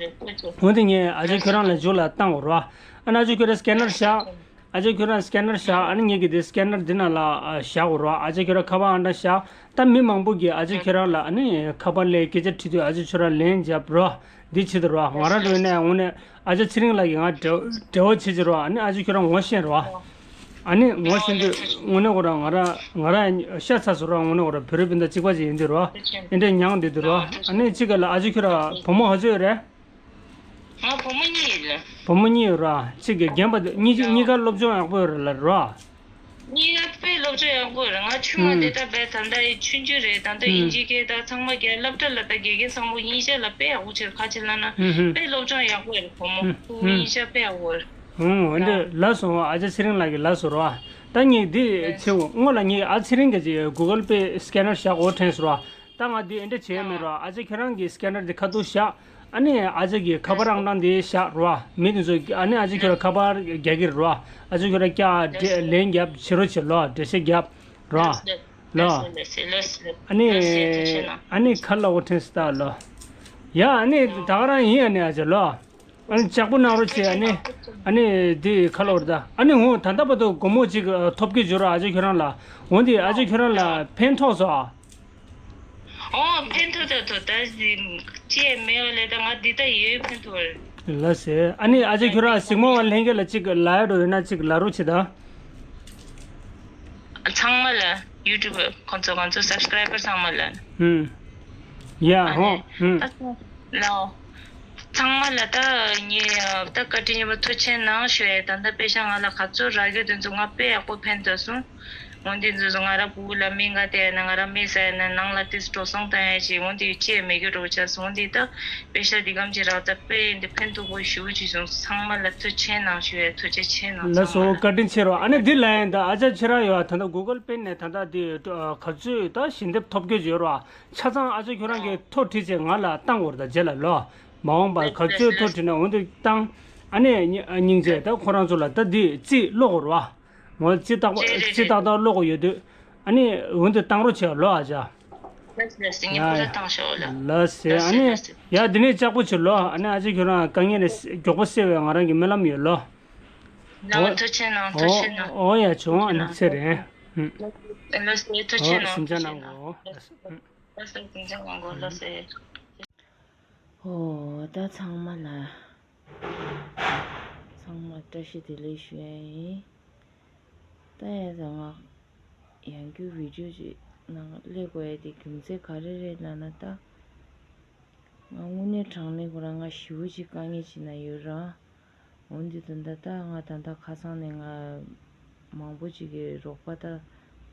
འོ་དེ་ངས་ཨ་ཅག་ཁྱོད་རང་ལ་མཇུག་ལ་བཏང་དགོས་རོགས། ཨ་ནི་ཨ་ཅག་ཁྱོད་རང་སི་ཀེ་ནར་བཞག་ཨ་ཅག་ཁྱོད་རང་སི་ཀེ་ནར་བཞག་ཨ་ནི་ངས་ཀྱི་དེ་སི་ཀེ་ནར་འདི་ནང་ལ་ཨ་བཞག་དགོས་རོགས། ཨ་ཅག་ཁྱོད་རང་ཁ་པར་ཨང་གྲངས་བཞག་ད་མི་མང་པོ་གིས་ཨ་ཅག་ཁྱོད་རང་ལ་ཨ་ནི་ཁ་པར་སླེབས་སྐད་ཆ་དྲིས་དུས་ཨ་ཅག་ཁྱོད་རང་ལན་རྒྱབ་རོགས། འདི་བྱེད་དུ་རོགས། ང་རང་འགྲོ་ཡིན་ན་ཡང་དངོས་གནས་ཨ་ཅག་ཚེ་རིང་ལགས་ཀྱིས་ང་འབྲེལ་འབྲེལ་བ་བྱེད་ཀྱི་རོགས། ཨ་ནི་ཨ་ཅག་ཁྱོད་རང་ངོ་ཤེས་རོགས། ཨ་ནི་ངོ་ཤེས་དུས་དངོས་གནས་ཁོ་རང་ང་རང་ང་རང་ཤ་ཚ་བཟོ་རོགས། དངོས་གནས་ཁོ་རང་བོད་རིགས་སྤུན་ཟླ་གཅིག་པ་ཅིག་ཡིན་དུས་རོགས། ཨེ་འདྲས་མྱངས་བསྡད་དུས་རོགས། ཨ་ནི་གཅིག་ག་ལ་ཨ་ཅག་ཁྱོད་རང་བུ་མོ་ག་ཚོད་ཡོད་རེད། ང་བུ་མོ་གཉིས་ཡོད་ལ། བུ་མོ་གཉིས་ཡོད་ར། གཅིག་གི་རྒན་པ་དེ་གཉིས་གཉིས་ཀ་སློབ་སྦྱོང་ཡག་པོ་ཡོད་ར་ལ་ར། གཉིས་ཀ་དཔེ་སློབ་སྦྱོང་ཡག་པོ་ཡོད་ར། ང་ཆུང་མ་དེ་ད་དཔེ་ད་ལྟ་ཆུང་ཆུང་རེད། ད་ལྟ་ཨིན་ཇི་སྐད་ད་ཚང་མ་རྒྱ་སློབ་གྲྭ་ལ་ད་དགེ་རྒན་བཟང་པོ་གཉིས་ཆ་ལ་དཔེ་ཡག་པོ་བྱེད་ཁ་ཆེ་ལ་ན་དཔེ་སློབ་སྦྱོང་ཡག་པོ་ཡོད་ར། བུ་མོ་ཁོ་གཉིས་ཆ་དཔེ་ཡག་པོ་ཡོད་ར། ཧུང་འོན་ཏེ་ལ་སོང་བ་ཨ་ཅག་ཚེ་རིང་ལགས་ཀྱི་ལ་སོ་ར། ད་ངས་འདི་ཆེ་བོ་སྔོན་ལ་ངས་ཨ་ཚེ་རིང་གི་ཅིག་གུ་གལ་པེ་སི་ཀེ་ནར་བཞག་འོ་དྲན་སོང་ར། ད་ང་འདི་ཨེ་འདྲ་བྱས་མེད་རོགས། ཨ་ཅག་ཁྱོད་རང་གི་སི་ཀེ་ནར་འདི་ཁ་ཐུག་བཞག་ཨ་ནི་ཨ་ཅག་གི་ཁ་པར་ཨང་གྲངས་འདི་བཞག་རོགས། མི་འདི་ཚོ་ཨ་ནི་ཨ་ཅག་ཁྱོད་རང་ཁ་པར་རྒྱག་གི་རོགས། ཨ་ཅག་ཁྱོད་རང་ཀྱ་འདྲེ་ལན་རྒྱབ་བྱེད་རོགས་བྱེད་ལོ། འགྲེལ་བཤད་རྒྱབ་རོགས་ལོ། ཨ་ནི་ཨ་ནི་ཁ་ལ་འོ་ཁྲེན་སི་ཏཱ་ལོ། ཡ་ཨ་ནི་ད་ག་རང་ཡིན་ཨ་ནི་ཨ་ཅག་ལོ། ཨ་ནི་ལྕགས་པོ་གནང་རོགས་བྱེད། ཨ་ནི་ཨ་ནི་འདི་ཁ་ལོ་རེད་ད། ཨ་ནི་འོང་ད་ལྟ་བར་དུ་སྒོར་མོ་གཅིག་ཐོབ་ཀྱི་འཇོག་རོགས། ཨ་ཅག་ཁྱོད་རང་ལ་འོང་དེ་ཨ་ཅག་ཁྱོད་རང་ལ་ཕན་ཐོགས་སོ། ཨོ་ཕན་ཐོགས་ད་ཐོགས་ད་ཅི་མེད་ལས་ད་ང་འདི་ད་ཡོད་ཕན་ཐོགས། ལ་སེ་ཨ་ནི་ཨ་ཅག་ཁྱོད་རང་གཟིགས་མོ་བ་ལྷན་རྒྱས་ལ་གཅིག་ལ་ཡ་འགྲོ་ཡོད་ན་གཅིག་ལ་རོགས་བྱེད་ད། ཚང་མ་ལ་ཡུ་ཊུབ་ཁོང་ཚོ་ང་ཚོ་སབ་སི་ཀ་རའི་བར་ཚང་མ་ལ། ཧུམ། ཡ་ཧོ་ཧུམ། ལའོ། ཚང་མ་ལ་ད་ངས་ད་བཀའ་དྲིན་ཆེན་པོ་ཐུགས་རྗེ་གནང་ཞུ་ཡས། ད་ལྟ་དཔེ་ཆ་ང་ལ་ག་ཚོད་རག་གི་དེ་ཚོ་ང་དཔེ་ཡག་པོ་ཕན་ཐོགས་སོང་། འོན་ཏེ་འདི་ཚོ་ང་ར་ཕྲུ་གུ་ལ་སྨན་ཁང་བསྟན་ན་ང་ར་སྨན་ཟ་ཡས་ན་ནང་ལ་ཏིས་འགྲོ་སོང་བཏང་ཡས་ཅིག་འོན་ཏེ་ཅི་ཡང་མེད་རྒྱུ་འགྲོ་ཆགས་སོང་། འདི་ད་དཔེ་ཆ་འདི་གམ་གྱི་རག་ད་དཔེ་འདི་ཕན་ཐོགས་པོ་ཞེ་པོ་ཅིག་བྱུང་སོང་། ཚང་མ་ལ་ཐུགས་རྗེ་ཆེ་གནང་ཞུ་ཡས། ཐུགས་རྗེ་ཆེ་གནང་། ལགས་སོ་བཀའ་དྲིན་ཆེ་རོགས། ཨ་ནི་འདི་ལ་ཡང་ད་ཨ་ཅག་ཁྱེད་རང་ཡོད་ད་ལྟ་གུ་གལ་པེ་ནས་ད་ལྟ་འདི་ག་ཚོད་ད་ཞལ་འདེབས་ཐོབ་རྒྱུ་ཡོད་རོགས། ཆ་ཚང་ཨ་ཅག་ཁྱོད་རང་གིས་ཐོ་བྲིས་བྱས་ང་ལ་བཏང་དགོས་རེད་ད་རྗེས་ལ་ལོ། མ་འོངས་པར་ག་ཚོད་ཐོ་བྲིས་ན་འོན་ཏེ་བཏང་། ཨ་ནི་སྙིང་རྗེ་ད་ཁོ་རང་ཚོ་ལ་ད་འདི་རྩིས་ཀློག་དགོས་རོགས། ངོ་ཅི་ཏག་པ་རེད་རེད་ཅི་རེད། ཏག་ཏག་ཀློག་གི་ཡོད་དུས། ཨ་ནི་འོན་ཏེ་བཏང་རོགས་བྱས་ལོ་ཨ་ཅག་ལགས་སོ་ལགས་སོ། ངས་ཡ་ཁོ་ཡ། ལ་སེ་ལགས་ཨ་སེ་ནི་ལགས་སེ། ཡ་འདི་ནས་ལྕགས་པོ་བྱེད་ལོ། ཨ་ནི་ཨ་ཅག་ཁྱོད་རང་དཀའ་ངལ་ནས་མགྱོགས་པོ་སེལ་བའི་ང་རང་གི་སྨོན་ལམ་ཡོད་ལོ། ལགས་ཐུགས་རྗེ་གནང་། ཐུགས་རྗེ་གནང་། ཨོ་ཡ་བྱུང་ཨ་ནི་ཚེ་རིང་། ལགས་སེ་ཐུགས་རྗེ་གནང་། ཨོ་སེམས་ཆུང་གནང་དགོས། ལགས་སེ་ཐུགས་རྗེ་གནང་དགོས། ལགས་སེ། ཨོ་ད་ཚང་མ་ལ་ཚང་མ་བཀྲ་ཤིས་བདེ་ལེགས་ཞུ་ཡ་ཡིན། ད་ཡ་ད་ང་ཡང་བསྐྱར་བི་ཌིའོ་ཅིག་ནང་སླེབས་དགོས་ཡ་དེ་རྒྱུ་མཚན་ག་རེ་རེད་ལབ་ན་ད། ང་དངོས་གནས་དྲང་གནས་ཁོ་རང་ང་ཞེ་པོ་ཅིག་དཀའ་ངལ་ཅིག་ན་ཡོད་ར། འོན་ཏེ་ད་ལྟ་ད་ང་ད་ལྟ་ཁ་སང་ནས་ང་མང་པོ་ཅིག་གིས་རོགས་པ་ད་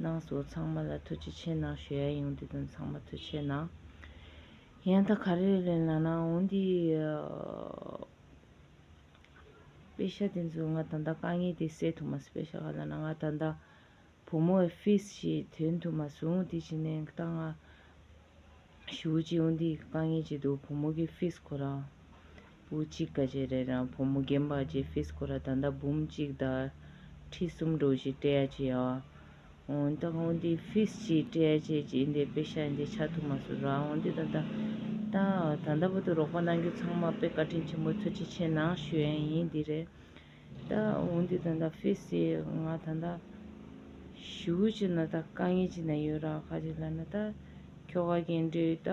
གནང་སོང་། ཚང་མ་ལ་ཐུགས་རྗེ་ཆེ་གནང་ཞུ་ཡ་ཡིན། འོན་ཏེ་ད་ཚང་མ་ཐུགས་རྗེ་ཆེ་གནང་། ཡང་ད་ག་རེ་རེད་ལབ་ན། འོན་ཏེ་ཨ། པེ་ཤ་དེ་ཚོ་ང་ད་ལྟ་དཀའ་ངལ་དེ་སེལ་ཐུབ་མ་སོང་། པེ་ཤ་ག་ལབ་ན་ང་ད་ལྟ་བུ་མོའི་ཕིས་ཞིག་ཐོན་ཐུབ་མ་སོང་། དེ་བྱས་ནས་ད་ང་ཞེ་པོ་ཅིག་འོན་ཏེ་དཀའ་ངལ་ཅིག་འདུག་བུ་མོ་གི་ཕིས་ཁོ་ར་བུ་གཅིག་ག་ཅེ་རེད་ར། བུ་མོ་རྒན་པ་ཅིག་ཕིས་ཁོ་ར་ད་ལྟ་འབུམ་གཅིག་དང་ཁྲི་གསུམ་འགྲོ་ཞིག་སྤྲད་ཡ་ཅིག་ཡ། འོན་ཏེ་འོན་ཏེ་ཕིས་ཅིག་སྤྲད་ཡ་ཅིག་འདི་པེ་ཤ་འདི་ཆགས་ཐུབ་མ་སོང་ར། འོན་ཏེ་ད་ལྟ་ད་ད་ལྟ་བར་དུ་རོགས་པ་གནང་རྒྱུ་ཚང་མ་དཔེ་བཀའ་དྲིན་ཆེན་པོ། ཐུགས་རྗེ་ཆེ་གནང་ཞུ་ཡ་ཡིན། འདི་རེད། ད་འོན་ཏེ་ད་ལྟ་ཕིས་དེ་ང་ད་ལྟ་ཞེ་པོ་ཅིག་ན་ད་དཀའ་ངལ་ཅིག་ན་ཡོད་ར། ག་ཅིག་ལབ་ན་ད་ཁྱོ་ག་གི་འདྲེ་ད་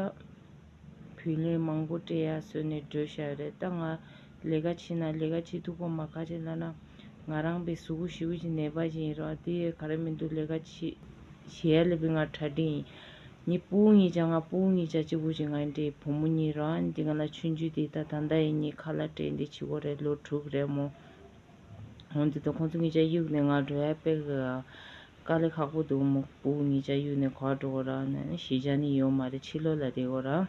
བུ་ལོན་མང་པོ་སྤྲད་ཡ་བཟོས་ནས་འགྲོ་བཞག་ཡོད་རེད། ད་ང་ལས་ཀ་བྱེད་ན་ལས་ཀ་བྱེད་ཐུབ་ཀྱི་མ། ག་ཅིག་ལབ་ན་ང་རང་པའི་གཟུགས་པོ་ཞེ་པོ་ཅིག་ནད་པ་ཅིག་ཡིན་ར། དེ་ག་རེ་མི་འདུག་ལས་ཀ་བྱེད་བྱེད་ཡ་ལས་པའི་ང་གྲ་སྒྲིག་ཡིན། ངའི་སྤུ་གུ་གཉིས་ཆ་ང་སྤུ་གུ་གཉིས་ཆ་གཅིག་པུ་ཅིག་ང་འདྲེ་བུ་མོ་གཉིས་ར། འདི་ང་ལ་ཆུང་ཆུང་དེ་ད་ད་ལྟ་ཡིན་ངའི་ཁ་ལག་སྤྲད་འདི་བྱེད་དགོས་རེད། ལོ་དྲུག་རེད་མོ། འོན་ཏེ་ད་ཁོང་ཚོ་གཉིས་ཆ་གཡུགས་ནས་ང་འགྲོ་ཡ་དཔེ་དཀའ་ལས་ཁག་པོ་འདུག་མོ། སྤུ་གུ་གཉིས་ཆ་གཡུགས་ནས་ག་པར་འགྲོ་དགོས་ར། ན་ནི་གཞིས་ཆགས་ནི་ཡོད་མ་རེད། ཕྱི་ལོགས་ལ་བསྡད་དགོས་ར།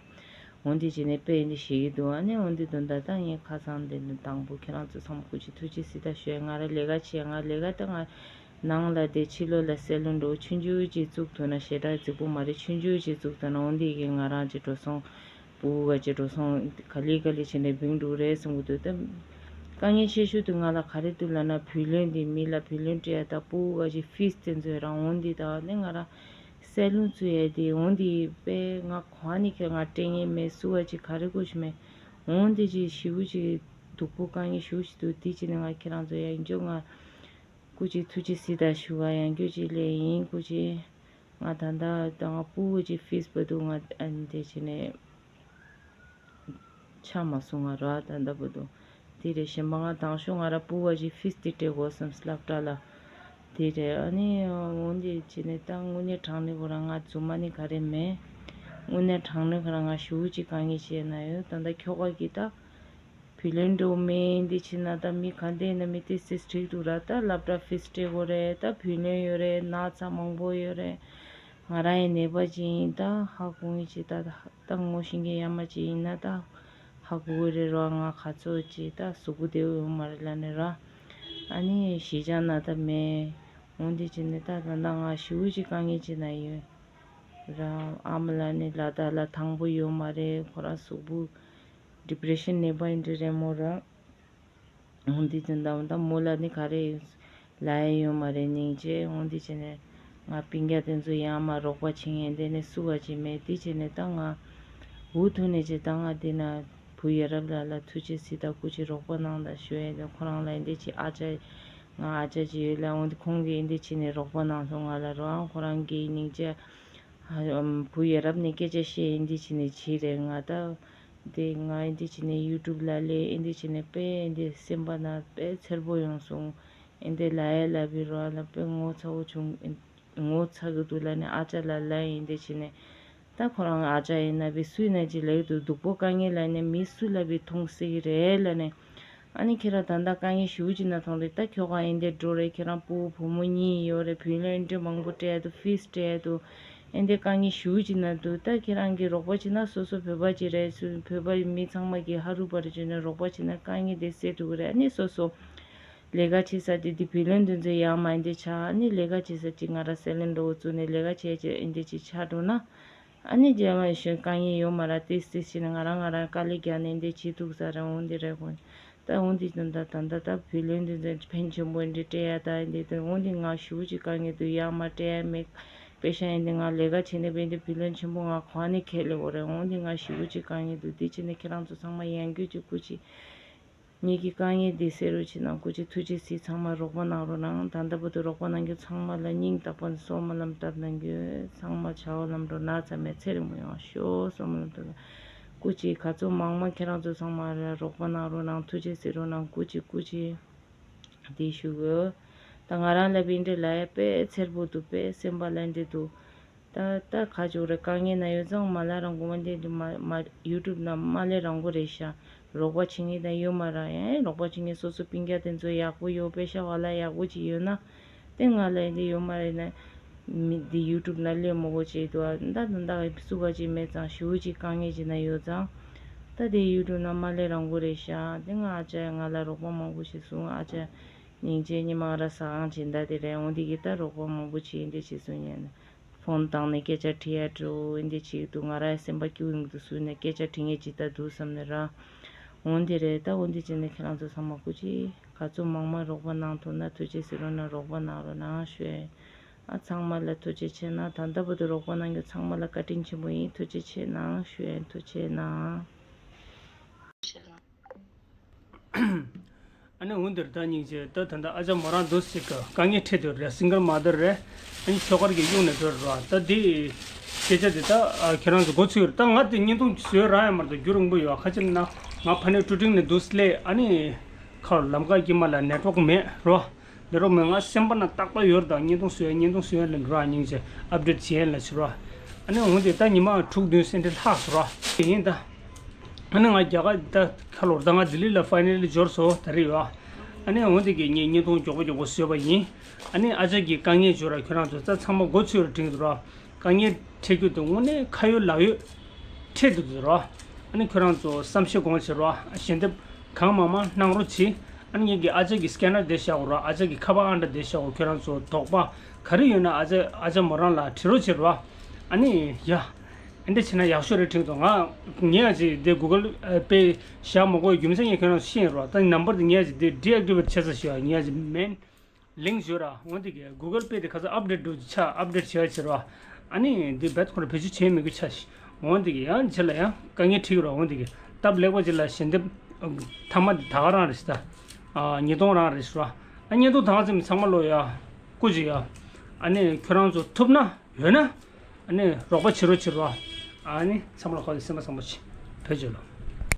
འོན་ཏེ་བྱས་ནས་དཔེ་འདི་བྱེད་ཀྱི་འདུག་ཨ་ནི་འོན་ཏེ་དོན་དག་ད་ངས་ཁ་སང་དེ་ནི་དང་པོ་ཁྱེད་རང་ཚོ་ཚང་མ་སྐུ་མཁྱེན་ཐུགས་རྗེ་གཟིགས་ད་ཞུ་ཡ། ང་ར་ལས་ཀ་བྱེད་ཡ། ང་ལས་ཀ་ད་ང་ནང་ལ་བསྡད། ཕྱི་ལོགས་ལ་སེ་ལོན་འགྲོ་ཆུང་ཆུང་ཅིག་བཙུགས་ཐུབ་ན་ཞེ་དྲག་རྫིག་པོ་མ་རེད། ཆུང་ཆུང་ཅིག་བཙུགས་ཐུབ་ན་འོན་ཏེ་གི་ང་རང་ཅིག་འགྲོ་སོང་། སྤུ་གུ་ག་ཅིག་འགྲོ་སོང་། ག་ལེ་ག་ལེ་བྱས་ནས་བིང་འགྲོ་རེད་བསམ་གྱི་འདུག་ད་དཀའ་ངལ་ཆེ་ཤོས་དེ་ང་ལ་ག་རེ་འདུག་ལབ་ན་བུ་ལོན་དེ་མི་ལ་བུ་ལོན་སྤྲད་ཡ་ད་སྤུ་གུ་ག་ཅིག་ཕིས་དེ་ཚོ་རང་འོན་ཏེ་ད་ནི་ང་རང་སེ་ལོན་བཙུགས་ཡ་དེ་འོན་ཏེ་དཔེ་ང་གོ་ནི་ཁྱེད་ང་སྤྲད་ངེས་མེད། སུ་བ་ཅིག་ག་རེ་དགོས་ཤེས་མེད། འོན་ཏེ་ཅིག་ཞེ་པོ་ཅིག་སྡུག་པོ་དཀའ་ངལ་ཞེ་པོ་ཅིག་འདུག་དེ་ཅིག་ནི་ང་ཁྱེད་རང་ཚོ་ཡང་འཇོག་ང་སྐུ་མཁྱེན་ཐུགས་རྗེ་གཟིགས་ད་ཞུ་ག་ཡང་འཇོག་ཅིག་ལས་ཡིན། སྐུ་མཁྱེན་ང་ད་ལྟ་ད་ང་སྤུ་གུ་ཅིག་ཕིས་བར་དུ་ང་ཨ་ནི་དེ་བྱས་ནས་ཆགས་མ་སོང་ང་ར། ད་ལྟ་བར་དུ་དེ་རེད། གཞན་པ་ང་དང་ཤོག་ང་ར་སྤུ་གུ་ཅིག་ཕིས་དེ་སྤྲད་དགོས་བསམ་སློབ་གྲྭ་ལ། དེ་རེད། ཨ་ནི་འོན་ཏེ་བྱས་ནས་ད་དངོས་གནས་དྲང་གནས་ཁོ་རང་ང་རྫུན་མ་ནི་ག་རེ་མེད། དངོས་གནས་དྲང་གནས་ཁོ་རང་ང་ཞེ་པོ་ཅིག་དཀའ་ངལ་ཅིག་ན་ཡོད། ད་ལྟ་ཁྱོ་ག་གི་ད་བུ་ལོན་འགྲོ་མེད་འདི་ཕྱིན་ན་ད་མི་ག་འདྲ་ཡིན་ན་མི་དེ་སིས་འགྲིག་འདུག་ར། ད་སློབ་གྲྭ་ཕིས་སྤྲད་དགོས་རེད། ད་བུ་ལོན་ཡོད་རེད། ན་ཚ་མང་པོ་ཡོད་རེད། ང་རང་ཡང་ནད་པ་ཅིག་ཡིན། ད་ཧ་གོ་ངེས་ཅིག་ད་ད་ངོ་ཤེས་མཁན་ཡ་མ་ཅིག་ཡིན་ན་ད་ཧ་གོ་གི་རེད་ར། ང་ག་ཚོད་ཅིག་ད་གཟུགས་པོ་བདེ་པོ་ཡོད་མ་རེད་ལབ་ནས་ར། ཨ་ནི་གཞིས་ཆགས་ན་ད་མེད། འོན་ཏེ་བྱས་ནས་ད་ད་ལྟ་ང་ཞེ་པོ་ཅིག་དཀའ་ངལ་ཅིག་ན་ཡོད་ར། ཨ་མ་ལགས་ནི་ལ་དྭགས་ལ་དང་པོ་ཡོད་མ་རེད། ཁོ་རང་གཟུགས་པོ་ཌི་པི་རེ་ཤན་ནད་པ་ཡིན་འདྲ་རེད་མོ་ར། འོན་ཏེ་དེ་འདྲ་འོན་ཏེ་མོ་ལ་ནི་ག་རེ་ལབ་ཡ་ཡོད་མ་རེད་སྙིང་རྗེ། འོན་ཏེ་བྱས་ནས་ང་སྤུན་ཀྱག་དེ་ཚོ་ཡང་མ་རོགས་པ་བྱེད་མཁན་དེ་ནས་སུ་བ་ཅིག་མེད། དེ་བྱས་ནས་ད་ང་འུ་ཐུག་ནས་ཅིག་ད་ང་དེ་ན་བུ་ཡ་རབས་ལགས་ལ་ཐུགས་རྗེ་གཟིགས་ད་སྐུ་མཁྱེན་རོགས་པ་གནང་ད་ཞུ་ཡ་དེ་ཁོ་རང་ལ་ཨེ་འདྲ་ཅིག་ཨ་ཅག་ང་ཨ་ཅག་ཅིག་ཡོད་ལ། འོན་ཏེ་ཁོང་གིས་ཨེ་འདྲ་བྱས་ནས་རོགས་པ་གནང་སོང་ང་ལ་རོགས། ཨང་ཁོ་རང་གིས་སྙིང་རྗེ། ཨ་བུ་ཡ་རབས་ནས་སྐད་ཆ་བཤད་ཨེ་འདྲ་བྱས་ནས་བྱས་རེད། ང་ད་དེ་ང་ཨེ་འདྲ་བྱས་ནས་ཡུ་ཊུབ་ལ་སླེབས། ཨེ་འདྲ་བྱས་ནས་དཔེ་ཨེ་འདྲ་སེམས་པ་ན་དཔེ་འཚེར་པོ་ཡོང་སོང་། ཨེ་འདྲ་ལབ་ཡ་ལབ་པའི་རོགས་ལ་དཔེ་ངོ་ཚ་བོ་བྱུང་། ངོ་ཚ་གི་འདུག་ལབ་ནས་ཨ་ཅག་ལ་ལབ་ཨེ་འདྲ་བྱས་ནས། ད་ཁོ་རང་ཨ་ཅག་ཡིན་ན་བི་སུ་ཡིན་ན་ཅིག་ལབ་ཀྱི་འདུག་སྡུག་པོ་དཀའ་ངལ་ལབ་ནས་མི་སུ་ལ་བི་མཐོང་སྲིད་ཀྱི་རེད་ལབ་ནས། ཨ་ནི་ཁྱེད་རང་ད་ལྟ་དཀའ་ངལ་ཞེ་པོ་ཅིག་ན་མཐོང་རེད། ད་ཁྱོ་ག་ཨེ་འདྲ་འགྲོ་རེད། ཁྱེད་རང་སྤུ་གུ་བུ་མོ་གཉིས་ཡོད་རེད། བུ་ལོན་ཨེ་འདྲ་མང་པོ་སྤྲད་ཡ་འདུག་ཕིས་སྤྲད་ཡ་འདུག་ཨེ་འདྲ་དཀའ་ངལ་ཞེ་པོ་ཅིག་ན་འདུག་ད་ཁྱེད་རང་གིས་རོགས་པ་བྱེད་ན་སོ་སོ་བོད་པ་ཅིག་རེད། སུ་བོད་པ་མི་ཚང་མ་གིས་ཧ་རུ་པ་རེ་བྱས་ནས་རོགས་པ་བྱེད་ན་དཀའ་ངལ་དེ་སེལ་འགྲོ་གི་རེད། ཨ་ནི་སོ་སོ་ལས་ཀ་བྱེད་ས་དེ་དེ་བུ་ལོན་དེ་ཚོ་ཡག་མ་ཡིན་དེ་ཆགས། ཨ་ནི་ལས་ཀ་བྱེད་ས་ཅིག་ང་རང་སེ་ལན་འགྲོ་བཙུགས་ནས་ལས་ཀ་བྱས་བྱས་ཨེ་འདྲ་ཅིག་ཆགས་འགྲོ་ན། ཨ་ནི་རྗེས་མ་ཞོན་དཀའ་ངལ་ཡོད་མ་ར། ཏིས་ཏིས་བྱས་ནས་ང་རང་ང་རང་དཀའ་ལས་རྒྱག་ནས་འདི་བྱེད་ཐུབ་ས་རེད། འོང་འདི་རེད་གོ། ད་འོང་འདི་ད་ད་ད་ད་བུ་ལོན་འདི་ཚོ་ཕན་ཆེན་པོ་འདི་སྤྲད་ཡ་ད་འདི་ད་འོང་འདི་ང་ཞེ་པོ་ཅིག་དཀའ་ངལ་འདུག་ཡར་མར་སྤྲད་ཡ་མེད། པེ་ཤ་ཡིན་འདི་ང་ལས་ཀ་བྱེད་ནས་བས་འདི་བུ་ལོན་ཆེན་པོ་ང་གོ་ནས་ཁྱེར་ལེ་གོ་རེད། འོང་འདི་ང་ཞེ་པོ་ཅིག་དཀའ་ངལ་འདུག་འདི་བྱས་ནས་ཁྱེད་རང་ཚོ་ཚང་མ་ཡང་རྒྱུད་ཅིག་སྐུ་མཁྱེན། ངེད་ཀྱི་དཀའ་ངལ་འདི་སེལ་རོགས་བྱེད་གནང་། སྐུ་མཁྱེན་ཐུགས་རྗེ་གཟིགས། ཚང་མ་རོགས་པ་གནང་རོགས་གནང་། ད་ལྟ་བར་དུ་རོགས་པ་གནང་མཁན་ཚང་མ་ལ་སྙིང་ཐག་པ་ནས་སོགས་སྨོན་ལམ་བཏབ་གནང་རྒྱུ། ཚང་མ་བྱ་བ་ལམ་འགྲོ་ན་ཚ་མེད་ཚེ་རིང་མོ་ཡོང་ཤོག་སོགས་སྨོན་ལམ་བཏབ་གནང་། སྐུ་མཁྱེན་ག་ཚོད་མང་མང་ཁྱེད་རང་ཚོ་ཚང་མ་ལ་རོགས་པ་གནང་རོགས་གནང་། ཐུགས་རྗེ་གཟིགས་རོགས་གནང་། སྐུ་མཁྱེན་སྐུ་མཁྱེན། འདི་ཞུ་གི། ད་ང་རང་ལ་བི་འདྲེ་ལ་ཡ་དཔེ་འཚེར་པོ་འདུག་དཔེ་སེམས་པ་ལ་འདྲེ་འདུག་ད་ད་ཁ་ཅིག་རེ་དཀའ་ངལ་ན་ཡོད་ཙང་མ་ལ་རང་གོ་མ་འདི་འདི་མ་མ་ཡུ་ཊུབ་ན་མ་ལས་རང་གོ་རེད་ཤག་རོགས་པ་བྱེད་མཁན་དང་ཡོད་མ་ར། ཡང་རོགས་པ་བྱེད་མཁན་སོ་སོ་སྤུན་ཀྱག་དེ་ཚོ་ཡག་པོ་ཡོད་པེ་ཤག་བ་ལ་ཡག་པོ་ཅིག་ཡོད་ན། དེ་ང་ལ་འདི་ཡོད་མ་རེད་ན། མི་འདི་ཡུ་ཊུབ་ན་སླེབས་མོ་གོ་བྱེད་དུ་ཨ་ད་ད་ད་སུ་ག་ཅིག་མེད་ཙང་ཞུ་ཅིག་དཀའ་ངལ་ཅིག་ན་ཡོད་ཙང་། ད་དེ་ཡུ་ཊུབ་ན་མ་ལས་རང་གོ་རེད་ཤག་དེ་ང་ཨ་ཅག་ང་ལ་རོགས་པ་མང་པོ་བྱེད་སོང་། ཨ་ཅག་སྙིང་རྗེ་ཉི་མ་ར་ས་ཨང་ཅིག་འདའ་དེ་རེད། འོང་དེ་གི་ད་རོགས་པ་མང་པོ་བྱེད་འདི་བྱེད་སོང་ཉན། ཕོན་བཏང་ནས་སྐད་ཆ་དྲི་ཡ་འགྲོ་འདི་བྱེད་འདུག་ང་ར་སེམས་པ་སྐྱིད་འདུག་སུ་ནས་སྐད་ཆ་དྲི་ངེས་ཅིག་ད་འདུག་བསམ་ནས་ར། འོང་དེ་རེད། ད་འོང་དེ་བྱས་ནས་ཁྱེད་རང་ཚོ་ཚང་མ་སྐུ་མཁྱེན་ག་ཚོད་མང་མང་རོགས་པ་གནང་ཐུབ་ན་ཐུགས་རྗེ་ཆེ་ཟེར་རོགས་གནང་རོགས་གནང་ཞུ་ཡ་ཡིན། ཨ་ཚང་མ་ལ་ཐུགས་རྗེ་ཆེ་གནང་། ད་ལྟ་བར་དུ་རོགས་པ་གནང་མཁན་ཚང་མ་ལ་བཀའ་དྲིན་ཆེན་པོ་ཡིན། ཐུགས་རྗེ་ཆེ་གནང་ཞུ་ཡ་ཡིན། ཐུགས་རྗེ་ཆེ་གནང་། ཨ་ནི་འོན་ཏེ་ད་སྙིང་རྗེ་ད་ད་ལྟ་ཨ་ཅག་མོ་རང་འདུག་སེ་གི་དཀའ་ངལ་འཕྲད་དུ་རེད། སིང་གལ་མ་དར་རེད། ཨ་ནི་ཁྱོ་གར་གྱི་གཡུག་ནས་འགྲོ་ར། ད་འདི་སྐད་ཆ་འདི་ད་ཁྱེད་རང་ཚོ་མགོ་ཚོས་རེད། ད་ང་དེ་བརྙན་ཐུང་བཟོས་ར་ཡ་མ་རེད། རྒྱུ་རིང་པོ་ཡོད། ཁ་ཅིག་ན་ང་ཕ་ནས་ཀྲུ་ཀྲིང་ནས་འདུག་སླེབས། ཨ་ནི་ཁར་ལམ་ཁ་དཀྱིལ་མ་ལ་ནེཊ་ཝོག་མེད་རོ། འདི་རོ་མེད། ང་སེམས་པ་ན་རྟག་པ་ཡོད་ར། ད་བརྙན་ཐུང་བཟོས་བརྙན་ཐུང་བཟོས་ལ་འགྲོ་ར། སྙིང་རྗེ་ཨབ་ཌེཊ་བྱས་ལ་ཕྱིར་ར། ཨ་ནི་འོན་ཏེ་ད་ཉི་མ་དྲུག་བདུན་སེ་འདྲ་ལྷག་སོང་ར། དེ་ཡིན་ད། ཨ་ནི་ང་རྒྱ་གར་ད་ཁ་ལོར་ད་ང་ལྡི་ལི་ལ་ཕའི་ནལ་ལི་འབྱོར་སོང་ད་རེས་ཡོད། ཨ་ནི་འོན་ཏེ་གི་ངས་བརྙན་ཐུང་མགྱོགས་པོ་མགྱོགས་པོ་བཟོས་པ་ཡིན། ཨ་ནི་ཨ་ཅག་གི་དཀའ་ངལ་བརྗོད་ར། ཁྱོད་རང་ཚོ་ད་ཚང་མ་མགོ་ཚོས་ར་དྲན་འདུག་ར། དཀའ་ངལ་འཕྲད་རྒྱུ་དེ་དངོས་གནས་ཁ་ཡོད་ལག་ཡོད་འཕྲད་འདུག་ར། ཨ་ནི་ཁྱོད་རང་ཚོ་བསམ་ཤེས་དགོངས་བྱེད་ར། ཞལ་འདེབས་གང་མང་མང་གནང་རོགས་གྱིས། ཨ་ནི་ངེད་ཀྱི་ཨ་ཅག་གི་སྐེ་ན་དེ་བཞག་གོ་ར། ཨ་ཅག་གི་ཁ་པར་ཨང་གྲངས་དེ་བཞག་གོ། ཁྱོད་རང་ཚོ་དོགས་པ་ག་རེ་ཡོད་ན་ཨ་ཅག་ཨ་ཅག་མོ་རང་ལ་དྲི་རོགས་བྱེད་ར། ཨ་ནི་ཡ། ཨ་འདྲ་བྱས་ན་ཡག་ཤོས་རེད་དྲན་འདུག་ང་ངས་ཨ་ཅག་དེ་གུ་གལ་པེ་བཞག་མ་དགོས་རྒྱུ་མཚན་ངས་ཁྱོད་རང་ཚོ་ཤེས་ར། ད་ནམ་བར་དེ་ངས་ཨ་ཅག་དེ་ཌི་ཨེག་ཊི་ཝེ་ཊི་བྱས་ཚར་ཞེས་ངས་ཨ་ཅག་མེན། ལིང་བརྗོད་ར། འོན་ཏེ་གི་གུ་གལ་པེ་དེ་ཁ་སང་ཨབ་ཌེཊ་འགྲོ་ཆ་ཨབ་ཌེཊ་བྱེད་ཡ་བྱེད་ར། ཨ་ནི་འདི་བེད་ཁོ་ར་བེད་སྤྱོད་བྱེད་མི་དགོས་ཆ་ཞིག་འོན་ཏེ་གི་ཡང་རྗེས་ལ་ཡང་དཀའ་ངལ་འཕྲད་ཀྱི་ར། འོན་ཏེ་གི་སྟབས་ལེགས་པ་རྗེས་ལ་ཞལ་འདེབས་ཐ་མ་ད་ག་རང་རེད་ཤག་ད་ཉིས་སྟོང་རང་རེད་ཤག་ར། ཨ་བརྙན་ཐུང་ད་ག་ཙམ་ཚང་མ་ལོ་ཡ་སྐུ་མཁྱེན་ཡ། ཨ་ནི་ཁྱོད་རང་ཚོ་ཐུབ་ན་ཡོད་ན་ཨ་ནི་རོགས་པ་བྱེད་རོགས་བྱེད་ར། ཨ་ནི་ཚང་མ་ལ་ཁོ་ཚོ་སེམས་པ་བཟང་པོ་བྱེད། བེད་སྤྱོད་ལོ།